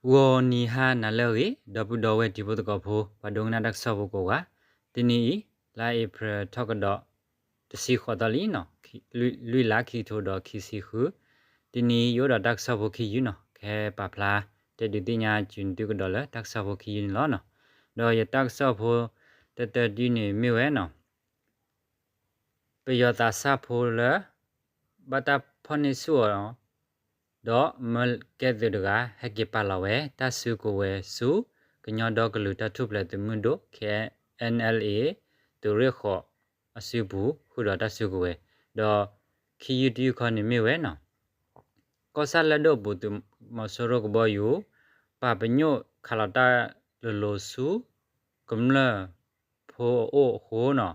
ဂီၤနံၤဟါနၤလၢအဂ့ၤ ဒီပုၢ်ဒီဝဲၢ်တံၤဖိသကိးဖိ ပှၤဒိကနၣ်တၢ်ကစီၣ်ဖိကိးဂၤ, တနံၤအံၤ လါအ့ဖြ့ၣ်ထီၣ်ကဒီး တဆံဃိးသီလံနီၤ, လွံၢ်လါခံကထိဒီးခံဆံဃု, တနံၤအံၤယအိၣ်ဒီးတၢ်ကစီၣ်ဖိခံယုၢ်နီၤ, ကဟဲပာ်ဖျါ တဲဒုးသ့ၣ်ညါစူၤသုကဒီးလၢတၢ်ကစီၣ်ဖိခံယုၢ်န့ၣ်လီၤနီၤ. ဒီးယတၢ်ကစီၣ်ဖိတတၢဒုန့ၣ်မ့ၢ်ဝဲနီၤ ပယီၤသးစၢ်ဖိလၢ ဘၣ်တၢ်ဖီၣ်န့ၢ်ဆူၣ်အီၤ ဒီးမၢကဲသုးတဂၤ ဟဲက့ၤပာ်လီၤဝဲ တၢ်စုကဝဲၤဆူ ကညီဒီကလုာ်တၢ်ထူၣ်ဖျဲးသုးမုၢ်ဒိၣ် K N L A သုးရ့ၣ်ဃိးအစုပူၤ ဃုာ်ဒီးတၢ်စုကဝဲၤ, ဒီးခံယုၢ်တယုၢ်ခီန့ၣ်မ့ၢ်ဝဲနီၤ ကီၢ်ဆၣ်လၢၢ်ဒိၣ်အပူၤ သုးမီၤစိရိၤကဘီယူၤ ပာ်ပညိၣ်ခးလီၤတၢ်လိၤလိၤဆူ ကမျၢၢ်ဖိအအိၣ်အဃိနီၤ,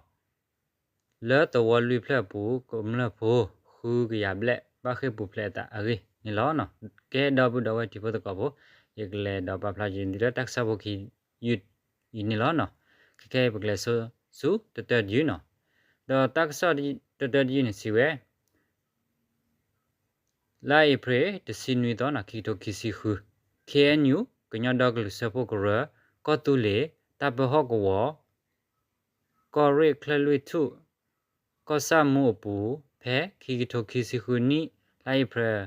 လၢသဝီလွံၢ်ဖျၢၣ်အပူၤ ကမျၢၢ်ဖိ ဃုကယၤဘျဲၣ် ဘၣ်ဃ့ၢ်ပူၤဖျဲးအသးအဂ့ၢ်န့ၣ်လီၤ. ကဲဒီပုၢ်ဒီဝဲၢ်တံၤဖိသကိးဖိ ယကလဲၤဒီးပာ်ဖျါယံၤဒုလၢတၢ်ကစီၣ်ဖိခံယုၢ်အံၤန့ၣ်လီၤ. ခဲခဲအံၤပကလဲၤဆူတတၢတယုၢ်နီၤ, ဒီးတၢ်ကစီၣ်တတၢတယုၢ်န့ၣ်စံးဝဲ လါအ့ဖြ့ၣ်တဆံနွံသီနီၤ ခံကထိခံဆံဃု, K N U ကညီဒီကလုာ်စၢဖှိၣ်ကရၢ ကီၢ်သူလ့ၤ တၢ်ပၢဟီၣ်ကဝီၤ ကီၢ်ရ့ၣ်ချၢၣ်လွံၢ်ထူၣ် ကီၢ်ဆၣ်မူအပူၤ ဖဲခံကထိခံဆံဃုနံၣ် လါအ့ဖြ့ၣ်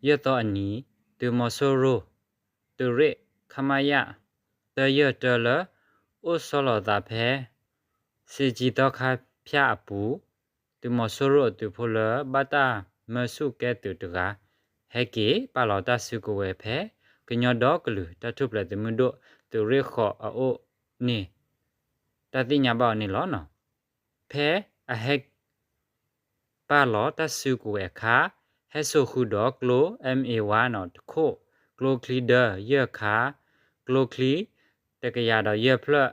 ယဲၢ်သီအနံၤ သုးမီၤစိရိၤ သုးရ့ၣ် ခမရ သၢယဲၢ်တၢလၢ အိၣ်ဆီလီၤသးဖဲ စ့ကၠံသီခါဖၠၣ်အပူၤ သုးမီၤစိရိၤအသုးဖိလၢဘၣ်တၢ်မၢဆူၣ်ကဲသုးတဂၤ ဟဲက့ၤပာ်လီၤတၢ်စုကဝဲၤဖဲ ကညီဒီကလုာ်တၢ်ထူၣ်ဖျဲးသုးမုၢ်ဒိၣ် သုးရ့ၣ်ဃိးအအိၣ်န့ၣ် တၢ်သ့ၣ်ညါဘၣ်အီၤန့ၣ်လီၤ. ဖဲအဟဲ ပာ်လီၤတၢ်စုကဝဲၤအခါ ဟဲစိာ်ဃုာ်ဒီးကျိ M A one နီၤ တခိၣ်, ကျိချံဒၢယဲၢ်ခါ, ကျိချံ တကယၤဒီးယဲၢ်ဖျၢၣ်,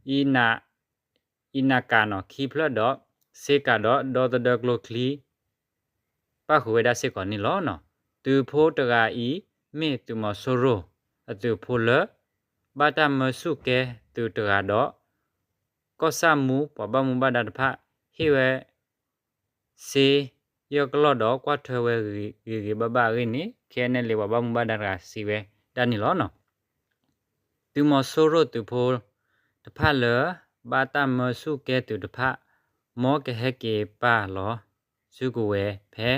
အံနကးနီၤ ခံဖျၢၣ်ဒီး စ့ကးဒီးဒီသဒၢကျိချံ ပၣ်ဃုာ်ဝဲဒၣ်စ့ၢ်ကီးန့ၣ်လီၤ. သုးဖိတဂၤအံၤ မ့ၢ်သုးမီၤစိရိၤအသုးဖိလၢ ဘၣ်တၢ်မၢဆူၣ်ကဲသုးတဂၤဒီး ကီၢ်ဆၣ်မူပှၤဘၣ်မူဘၣ်ဒါတဖၣ် ဟ့ၣ်ဝဲ စ့ ယဲၢ်ကလီၢ်ဒီးကွၢ်ထွဲဝဲဂ့ၤဂ့ၤဘၣ်ဘၣ်အဂ့ၢ်န့ၣ် K N L A ပှၤဘၣ်မူဘၣ်ဒါတဂၤစံးဝဲဒၣ်န့ၣ်လီၤ. သုးမီၤစိရိၤသုးဖိတဖၣ်လၢ ဘၣ်တၢ်မၢဆူၣ်ကဲသုးတဖၣ် မ်ကဟဲက့ၤပာ်လီၤစုကဝဲၤဖဲ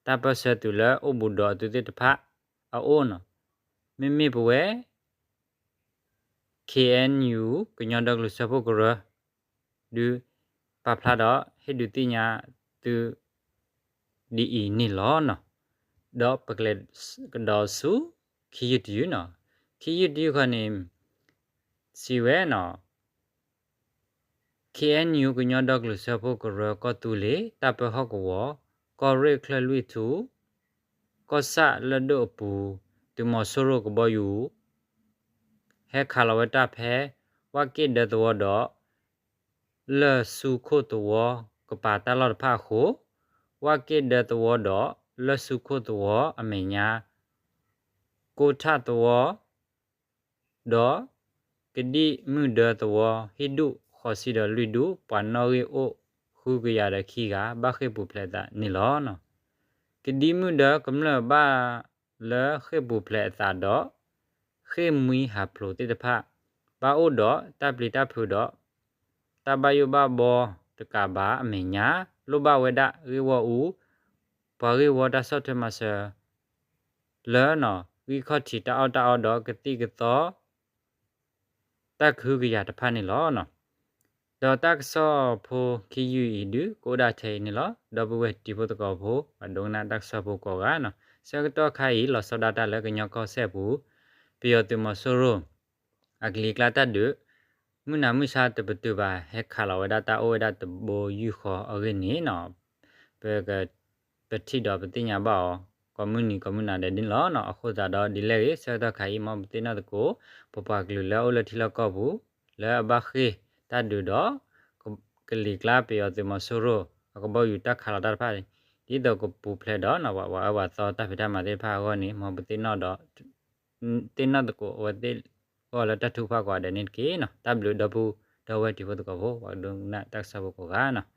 တၢ်ပၢၢ်ဆၢသုးလၢအိၣ်ဘူးဒီးအသုးသ့ၣ်တဖၣ်အအိၣ်နီၤ, မ့မ့ၢ်ပဝဲ K N U ကညီဒီကလုာ်စၢဖှိၣ်ကရၢ ဒုးပာ်ဖျါဒီးဟ့ၣ်ဒုးသ့ၣ်ညါသု ဒ်အံၤန့ၣ်လီၤ. ဒီးပကလဲၤကဒီးဆူ ခံယုၢ်တယုၢ်နီၤ, ခံယုၢ်တယုၢ်ခီန့ၣ် စံးဝဲနီၤ K N U ကညီဒီကလုာ်စၢဖှိၣ်ကရၢကီၢ်သူလ့ၤ တၢ်ပၢဟီၣ်ကဝီၤ ကီၢ်ရ့ၣ်ချၢၣ်လွံၢ်ထူၣ် ကီၢ်ဆၣ်လၢၢ်ဒိၣ်အပူၤ သုးမီၤစိရိၤကဘီယူၤ ဟဲခးလီၤဝဲတၢ်ဖဲ ဝၣ်က့ၣ်ဒၢသဝီဒီး လၢၢ်ဆူခိၣ်သဝီကပၤတၢ်လီၢ်တဖၣ်အဃိ ဝၣ်က့ၣ်ဒၢသဝီဒီးလၢၢ်ဆူခိၣ်သဝီအမဲာ်ညါ ကိထၣ်သဝီ ဒီး ကဒံၣ်မုၢ်ဒၢသဝီ ဟံၣ်ဒူၣ်ဃိးဆံဒီးလွံၢ်ဒူၣ် ပှၤနီၣ်ဂံၢ်အိၣ်ဃုကယၤဒီးခံဂၤ ဘၣ်ဃ့ၢ်ပူၤဖျဲးအသးန့ၣ်လီၤ. ကဒံၣ်မုၢ်ဒၢကမျၢၢ်ဘၣ်လၢဃ့ၢ်ပူၤဖျဲးအသးဒီး ဃ့ၢ်မှံဟးဖျိးသ့ၣ်တဖၣ် ဘၣ်အိၣ်ဒီးတၢ်ပျံၤတၢ်ဖုးဒီး တၢ်ဘၣ်ယိၣ်ဘၣ်ဘီတကးဘၣ်အမဲာ်ညါ လိၣ်ဘၣ်ဝဲဒၣ်ဂ့ၢ်ဂီၢ်အူ ပှၤဂ့ၢ်ဝီတၢ်ဆီၣ်ထွဲမၤစၢၤ လၢ ဂံၢ်ခီၣ်ထံးတၢ်အီၣ်တၢ်အီဒီးကသံၣ်ကသီ တၢ်ကဟုကယာ်တဖၣ်န့ၣ်လီၤ. ဒီးတၢ်ကစီၣ်ဖိခံယုၢ်အံၤဒုး ကအိၣ်ဒၣ်ထဲအံၤန့ၣ်လီၤ. ဒီပုၢ်ဝဲၢ်တံၤဖိသကိးဖိ ပှၤဒိကနၣ်တၢ်ကစီၣ်ဖိကိးဂၤနီၤ, ဆၢကတီၢ်ခါအံၤ လီၤဆီဒၣ်တၢ်လၢကညီကီၢ်စဲၣ်ပူၤ ပယီၤသုးမီၤစိရိၤ အကလံၤကျါတၢ်ဒုး မုၢ်နၤမုၢ်ဆါတပတုာ်ဘၣ် ဟဲခးလီၤဝဲဒၣ်တၢ်အိၣ်ဝဲဒၣ်တဘိယူၢ်ဃီအဂ့ၢ်န့ၣ်နီၤ, ပက ပထံၣ်ဒီးပသ့ၣ်ညါဘၣ်အီၤ ကိးမုၢ်နံၤကိးမုၢ်နၤဒဲးန့ၣ်လီၤ. အဃိသတးဒီးဒ်လဲၣ်ဂ့ၤ ဆၢကတီၢ်ခါအံၤ မ်ပသ့ၣ်နီၣ်သကိး ပပှၤကလုာ်လၢအအိၣ်လၢထံလီၢ်ကီၢ်ပူၤ လၢအဘၣ်ဃ့ၢ်တၢ်ဒုးဒီး ကလံၤကျါပယီၤသုးမီၤစိရိၤ အကဘီယူၤတၢ်ခးလီၤတၢ်တဖၣ် ဒ်သိးကပူၤဖျဲးဒီး ပှၤအၢပှၤသီတၢ်ဖံးတၢ်မၤသ့ၣ်တဖၣ်အဂီၢ်န့ၣ် မ်ပသ့ၣ်နီၣ်ဒီး သ့ၣ်နီၣ်သကိးအဝဲသ့ၣ်အဂီၢ်လၢတၢ်ထုကဖၣ်ကိးဂၤဒဲးန့ၣ်တက့ၢ်နီၤ. တၢ်ဘျုးဒီပုၢ်ဒီဝဲၢ်တံၤဖိသကိးဖိ ပှၤဒိကနၣ်တၢ်ကစီၣ်ဖိကိးဂၤနီၤ.